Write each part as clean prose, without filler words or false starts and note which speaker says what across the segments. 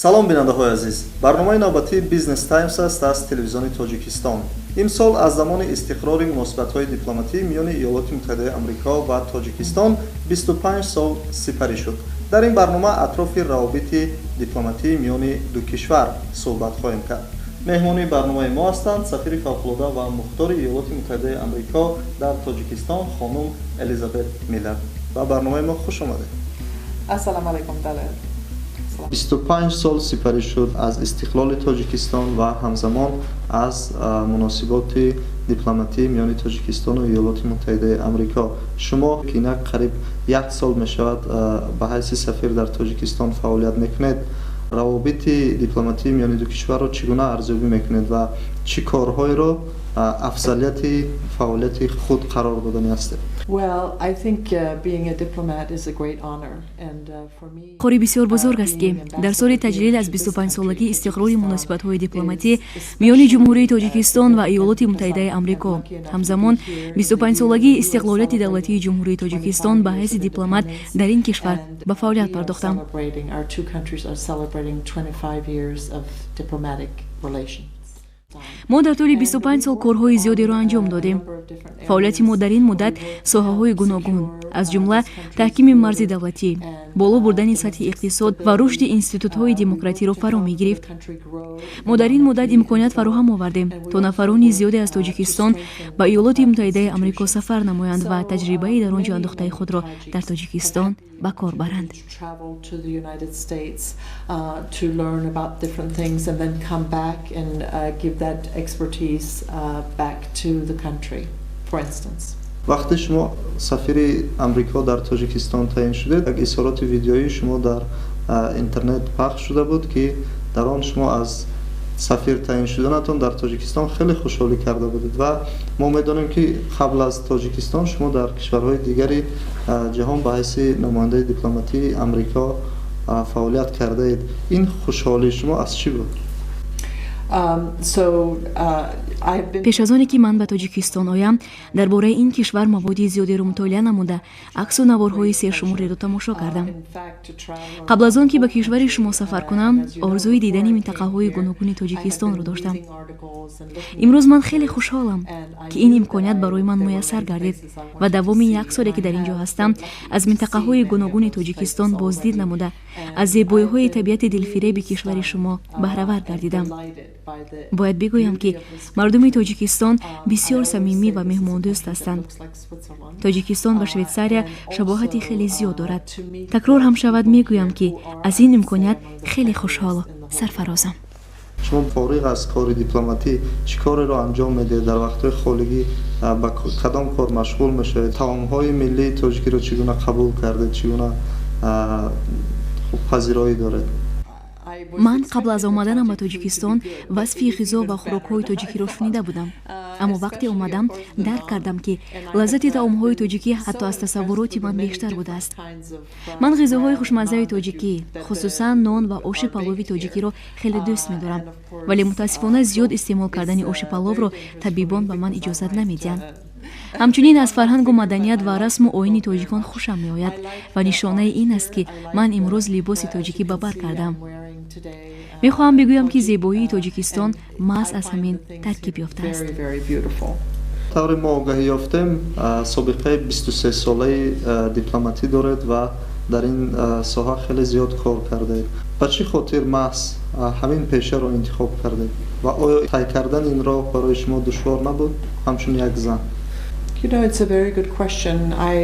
Speaker 1: Салом, бинандаҳои азиз! Барномаи навбатии Бизнес Таймс аст аз Телевизиони Тоҷикистон. Имсол аз замони истиқрори муносибатҳои дипломатӣ миёни Иёлоти Муттаҳидаи Амрико ва Тоҷикистон 25 сол сипарӣ шуд. Дар ин барнома атрофи равобити дипломатӣ миёни ду кишвар суҳбат хоҳем кард. Меҳмони барномаи мо ҳастанд сафири фавқулода ва мухтори Иёлоти Муттаҳидаи Амрико дар Тоҷикистон, хонум Элизабет Миллер. Ба барномаи мо хуш омадед.
Speaker 2: Ассалому алайкум, Далер.
Speaker 1: 25 сол сипарӣ шуд аз истиқлоли Тоҷикистон ва ҳамзамон аз муносиботи дипломатӣ миёни Тоҷикистону Иёлоти Муттаҳидаи Амрико. Шумо, ки инак қариб як сол мешавад, ба ҳайси сафир дар Тоҷикистон фаъолият мекунед, равобити дипломатӣ миёни ду кишварро чӣ гуна арзёбӣ мекунед ва чӣ корҳоеро афзалияти фаъолияти худ қарор додани ҳастед?
Speaker 3: Кори бисёр бузург аст, ки дар соли таҷлил аз 25-солагии истиқрори муносибатҳои дипломатӣ миёни Ҷумҳурии Тоҷикистон ва Иёлоти Муттаҳидаи Амрико, ҳамзамон 25-солагии истиқлолияти давлатии Ҷумҳурии Тоҷикистон, ба ҳайси дипломат дар ин кишвар ба фаъолият пардохтам. Мо дар тӯли 25 сол корҳои зиёдеро анҷом додем. Фаъолияти мо дар ин муддат соҳаҳои гуногун, аз ҷумла таҳкими марзи давлатӣ, боло бурдани сатҳи иқтисод ва рушди институтҳои демократиро фаро мегирифт. Мо дар ин муддат имконият фароҳам овардем, то нафарони зиёде аз Тоҷикистон ба Иёлоти Муттаҳидаи Амрико сафар намоянд ва таҷрибаи дар он ҷо андохтаи худро дар Тоҷикистон ба кор баранд.
Speaker 1: Вақте шумо сафири Амрико дар Тоҷикистон таъин шудед, як изҳороти видеоии шумо дар интернет пахш шуда буд, ки дар он шумо аз сафир таъин шуданатон дар Тоҷикистон хеле хушҳолӣ карда будед. Ва мо медонем, ки қабл аз Тоҷикистон шумо дар кишварҳои дигари ҷаҳон ба ҳайси намояндаи дипломатии Амрико фаъолият кардаед. Ин хушҳолии шумо аз чӣ буд?
Speaker 3: Пеш аз оне ки ман ба Тоҷикистон оям, дар бораи ин кишвар маводи зиёдеро мутолиа намуда, аксу наворҳои сершумореро тамошо кардам. Қабл аз он ки ба кишвари шумо сафар кунам, орзуи дидани минтақаҳои гуногуни Тоҷикистонро доштам. Имрӯз ман хеле хушҳолам, ки ин имконият барои ман муяссар гардид ва давоми як соле, ки дар ин ҷо ҳастам, аз минтақаҳои гуногуни Тоҷикистон боздид намуда, аз зебоиҳои табиати дилфиреби кишвари шумо баҳравар гардидам. Бояд бигӯям, ки мардуми Тоҷикистон бисёр самимӣ ва меҳмондӯст ҳастанд. Тоҷикистон ва Швейтсария шабоҳати хеле зиёд дорад. Такрор ҳам шавад, мегӯям, ки аз ин имконият хеле хушҳолу сарфарозам.
Speaker 1: Шумо фориғ аз кори дипломатӣ чӣ кореро анҷом медиҳед? Дар вақтҳои холигӣ ба кадом кор машғул мешавед? Таомҳои миллии тоҷикиро чӣ гуна қабул кардед, чӣ гуна хубпазироӣ доред?
Speaker 3: Ман қабл аз омаданам ба Тоҷикистон васфи ғизо ва хӯрокҳои тоҷикиро шунида будам, аммо вақте омадам, дарк кардам, ки лаззати таомҳои тоҷикӣ ҳатто аз тасаввуроти ман бештар будааст. Ман ғизоҳои хушмаззаи тоҷикӣ, хусусан нон ва оши палови тоҷикиро хеле дӯст медорам, вале мутаассифона зиёд истеъмол кардани оши паловро табибон ба ман иҷозат намедиҳанд. Ҳамчунин аз фарҳангу маданият ва расму оини тоҷикон хушам меояд ва нишонаи ин аст, ки ман имрӯз либоси тоҷикӣ ба бар кардам. Мехоҳам бигӯям, ки зебоии Тоҷикистон маҳз аз ҳамин таркиб ёфтааст.
Speaker 1: Тавре мо огаҳӣ ёфтем, собиқаи 23-солаи дипломатӣ доред ва дар ин соҳа хеле зиёд кор кардаед. Ба чӣ хотир маҳз ҳамин пешаро интихоб кардед ва оё тай кардани ин роҳ барои шумо душвор набуд, ҳамчун як зан?
Speaker 2: You know, it's a very good question. I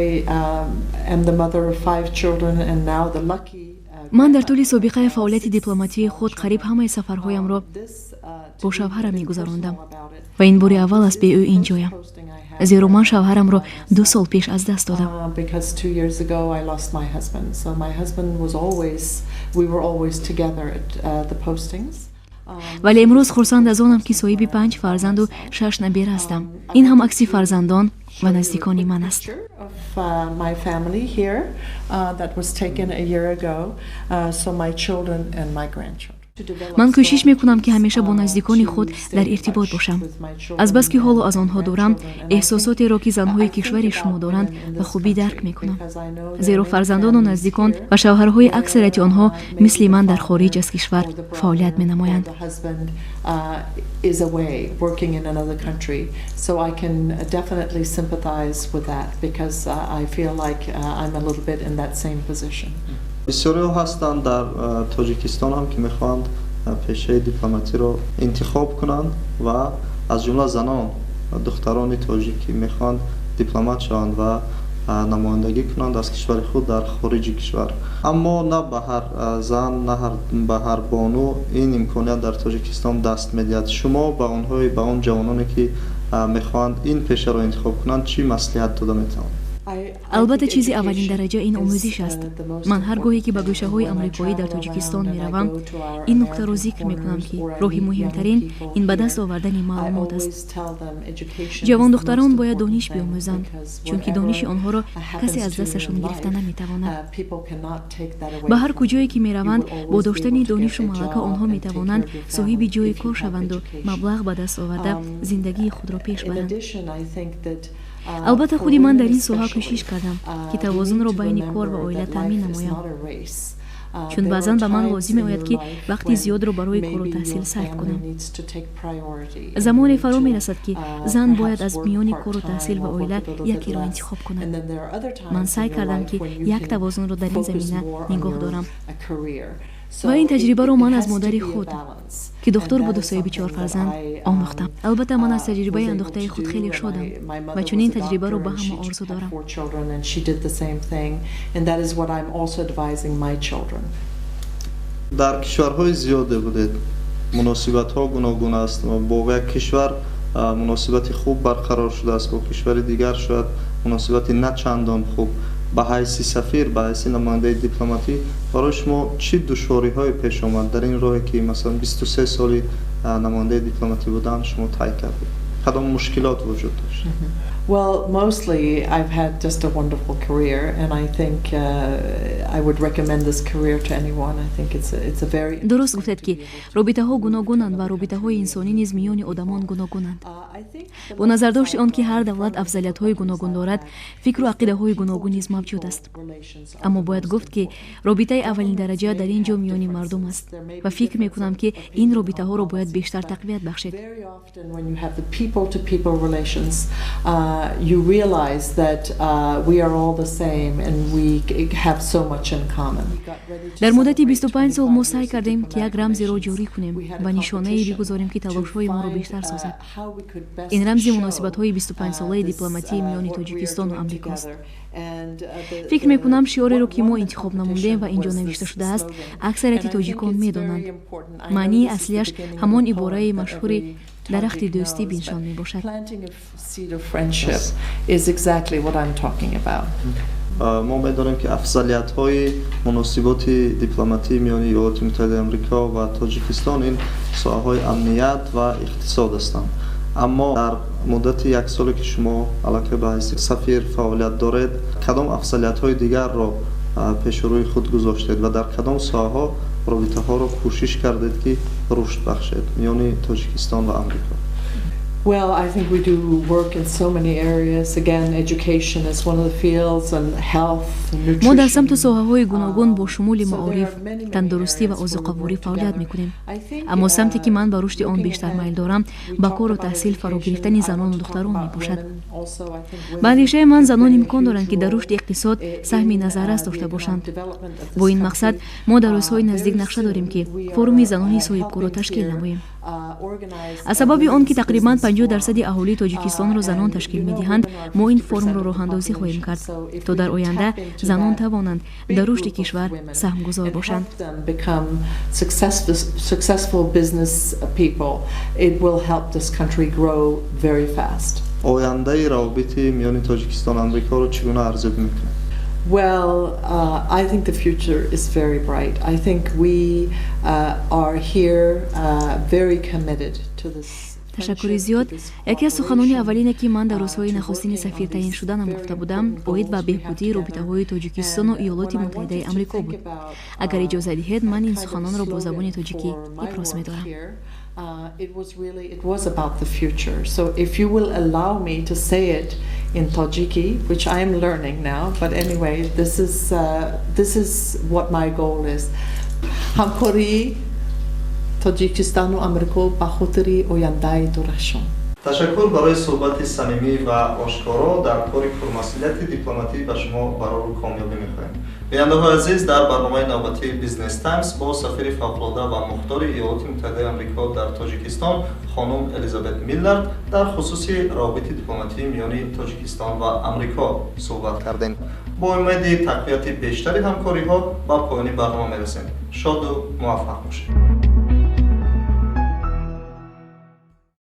Speaker 2: am the mother of five children and now the lucky
Speaker 3: Ман дар тӯли собиқаи фаъолияти дипломатии худ қариб ҳамаи сафарҳоямро бо шавҳарам мегузарондам ва ин бори аввал аст, бе ӯ ин ҷоям, зеро ман шавҳарамро 2 сол пеш аз даст додам.
Speaker 2: Because 2 years ago I lost my husband. So my husband was always, we were always together at the postings.
Speaker 3: Вале имрӯз хурсанд аз онам, ки соҳиби панҷ фарзанду шаш набера ҳастам. Ин ҳам акси фарзандон ва наздикони ман аст.
Speaker 2: Of my family here that was taken a year ago. So my children and my grandchildren.
Speaker 3: Ман кӯшиш мекунам, ки ҳамеша бо наздикони худ дар иртибот бошам. Азбаски ҳоло аз онҳо дурам, эҳсосотеро, ки занҳои кишвари шумо доранд, ба хубӣ дарк мекунам, зеро фарзандону наздикон ва шавҳарҳои аксарияти онҳо мисли ман дар хориҷ аз кишвар фаъолият менамоянд.
Speaker 2: Is away working in another country, so I can definitely sympathize with that because I feel like I'm a little bit in that same position.
Speaker 1: Бисёриҳо ҳастанд дар Тоҷикистон ҳам, ки мехоҳанд пешаи дипломатиро интихоб кунанд ва аз ҷумла занон, духтарони тоҷик, ки мехоҳанд дипломат шаванд ва намояндагӣ кунанд аз кишвари худ дар хориҷи кишвар. Аммо на ба ҳар зан, на ба ҳар бону ин имконият дар Тоҷикистон даст медиҳад. Шумо ба онҳои, ба он ҷавононе, ки мехоҳанд ин пешаро интихоб кунанд, чӣ маслиҳат дода метавонед?
Speaker 3: Албатта, чизи аввалин дараҷа ин омӯзиш аст. Ман ҳар гоҳе ки ба гӯшаҳои амрикоӣ дар Тоҷикистон меравам, ин нуктаро зикр мекунам, ки роҳи муҳимтарин ин ба даст овардани маълумот аст. Ҷавондухтарон бояд дониш биомӯзанд, чунки дониши онҳоро касе аз дасташон гирифта наметавонад. Ба ҳар куҷое ки мераванд, бо доштани донишу малака онҳо метавонанд соҳиби ҷойи кор шаванду маблағ ба даст оварда, зиндагии худро пеш баранд. Албатта, худи ман дар ин соҳа кӯшиш кардам, ки тавозунро байни кор ва оила таъмин намоям, чун баъзан ба ман лозим меояд, ки вақти зиёдро барои кору таҳсил сарф кунам. Замоне фаро мерасад, ки зан бояд аз миёни кору таҳсил ва оила якеро интихоб кунад. Ман саъй кардам, ки як тавозунро дар ин замина нигоҳ дорам ва ин таҷрибаро ман аз модари худ, ки духтур буду соҳиби чор фарзанд, омӯхтам. Албатта, ман аз таҷрибаи андохтаи худ хеле шодам ва чунин таҷрибаро ба ҳама орзу дорам.
Speaker 1: Дар кишварҳои зиёде будед, муносибатҳо гуногун аст. Бо як кишвар муносибати хуб барқарор шудааст, бо кишвари дигар шояд муносибати на чандон хуб. Ба ҳайси сафир, ба ҳайси намояндаи дипломатӣ барои шумо чӣ душвориҳое пеш омад дар ин роҳе, ки масалан 23 соли намояндаи дипломатӣ будан шумо тай кардед? Кадом мушкилот вуҷуд дошт?
Speaker 2: Well, mostly I've had just a wonderful career, and I think I would recommend this career to anyone. I think it's a very
Speaker 3: Дуруст гуфтед, ки робитаҳо гуногунанд ва робитаҳои инсонӣ низ миёни одамон гуногунанд. Бо назардошти он ки ҳар давлат афзалиятҳои гуногун дорад, фикру ақидаҳои гуногун низ мавҷуд аст. Аммо бояд гуфт, ки робитаи аввалиндараҷа дар ин ҷо миёни мардум аст ва фикр мекунам, ки ин робитаҳоро бояд бештар тақвият бахшид.
Speaker 2: You realize that we are all the same and we have so much in common.
Speaker 3: Дар муддати 25 сол мо саъй кардем, ки як рамзеро ҷорӣ кунем ва нишонае бигузорем, ки талошҳои моро бештар созад. Ин рамзи муносибатҳои 25-солаи дипломатии миёни Тоҷикистону Амрикост. Фикр мекунам, шиореро, ки мо интихоб намудем ва ин ҷо навишта шудааст, аксарияти тоҷикон медонанд. Маънии аслиаш ҳамон ибораи машҳури «дарахти дӯстӣ биншон» мебошад.
Speaker 1: Мо медонем, ки афзалиятҳои муносиботи дипломатӣ миёни Иёлоти Муттаҳидаи Амрико ва Тоҷикистон ин соҳаҳои амният ва иқтисод ҳастанд. Аммо дар муддати як соле, ки шумо аллакай ба ҳайси сафир фаъолият доред, кадом афзалиятҳои дигарро пеши рӯи худ гузоштед ва дар кадом соҳаҳо робитаҳоро кӯшиш кардед, ки рушд бахшед миёни Тоҷикистон ва Амрико?
Speaker 2: Well, I think we do work in so many areas. Again, education is one of the fields, and health,
Speaker 3: Мо дар самту соҳаҳои гуногун бо шумули маориф, тандурустӣ ва озуқаворӣ фаъолият мекунем. Аммо самте, ки ман ба рушди он бештар майл дорам, ба кору таҳсил фаро гирифтани занону духтарон мебошад. Ба андешаи ман, занон имкон доранд, ки дар рушди иқтисод саҳми назаррас дошта бошанд. Бо ин мақсад мо дар рӯзҳои наздик нақша дорем, ки форуми занони соҳибкорро ташкил намоем. Аз сабаби он ки тақрибан 50% аҳолии Тоҷикистонро занон ташкил медиҳанд, мо ин форумро роҳандозӣ хоҳем кард, то дар оянда занон тавонанд дар рушди кишвар саҳмгузор бошанд.
Speaker 1: Ояндаи равобити миёни Тоҷикистону Амрикоро чӣ гуна арзёбӣ мекунед?
Speaker 2: Well, I think the future is very bright. I think we are here very committed to this.
Speaker 3: Ташаккури зиёд. Яке аз суханони аввалине, ки ман дар рӯзҳои нахустини сафир таъин шуданам гуфта будам, оид ба беҳбудии робитаҳои Тоҷикистону Иёлоти Муттаҳидаи Амрико буд. Агар иҷоза диҳед, ман ин суханонро бо забони тоҷикӣ иброз медорам.
Speaker 2: It was about the future. So if you will allow me to say it in Tajiki, which I am learning now, but anyway, this is what my goal is. Ҳамкории Тоҷикистону Амрико ба хотири ояндаи дурахшон.
Speaker 1: Ташаккур барои суҳбати самимӣ ва ошкоро. Дар кори пурмасъулияти дипломатӣ ба шумо барору комёбӣ мехоҳем. Бинандаҳои азиз, дар барномаи навбатии Бизнес Таймс бо сафири фавқулода ва мухтори Иёлоти Муттаҳидаи Амрико дар Тоҷикистон, хонум Элизабет Миллард, дар хусуси равобити дипломатӣ миёни Тоҷикистон ва Амрико суҳбат кардем. Бо умеди тақвияти бештари ҳамкориҳо ба поёни барнома мерасем. Шоду муваффақ бошед.